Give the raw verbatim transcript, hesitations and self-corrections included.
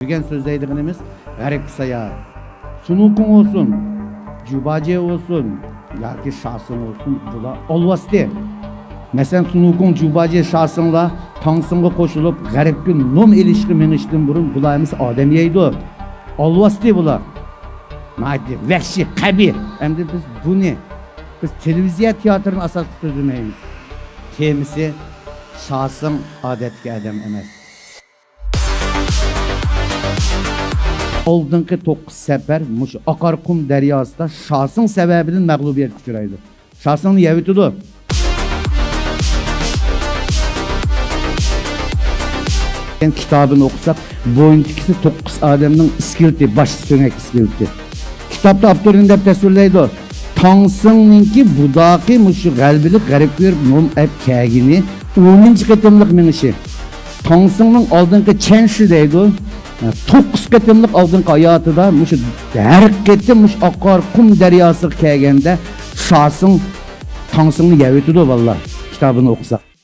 بۈگۈن سۆزلەيدىغىنىمىز غەربكە ساياھەت. سۇنۇكۇڭ بولسۇن، جۇباجې بولسۇن ياكى شاسىڭ بولسۇن، بۇلار ئالۋاستى. مەسىلەن، سۇنۇكۇڭ، جۇباجې، شاسىڭلار تاڭسىڭغا قوشۇلۇپ، غەربكە نوم ئېلىشقا مېڭىشتىن بۇرۇن بۇلار ھەممىسى ئادەم يەيدۇ. ئالۋاستى بۇلار. ناھايىتى ۋەھشىي، قەبىھ. ئەمدى بىز بۇنى، بىز تېلېۋىزىيە تىياتىرىنى ئاساسلىق سۆزلىمەيمىز. تېمىسى شاسىڭ ئادەتتىكى ئادەم ئەمەس. ئالدىنقى توققۇز سەپەر مۇشۇ ئاقارقۇم دەرياسىدا شاسىڭ سەۋەبىدىن مەغلۇبىيەتكە ئۇچرايدۇ. شاسىڭنى يەۋېتىدۇ. كىتابىنى ئوقۇساق، بوينىدىكىسى توققۇز ئادەمنىڭ ئىسكىلىتى، باش سۆڭەك ئىسكىلىتى. كىتابتا ئاپتور نېمە دەپ تەسۋىرلەيدۇ؟ تاڭسىڭنىڭكى بۇداقى مۇشۇ غەلىبىلىك غەربكە بېرىپ نوم ئەپ كەلگىنى ئونىنچى قېتىملىق مېڭىشى. تاڭسىڭنىڭ ئالدىنقى چەنشى دەيدۇ، توققۇز قېتىملىق ئالدىنقى ھاياتىدا مۇشۇ ھەر قېتىم مۇشۇ ئاقارقۇم دەرياسىغا كەلگەندە شاسىڭ تاڭسىڭنى يەۋېتىدۇ بالىلار، كىتابىنى ئوقۇساق.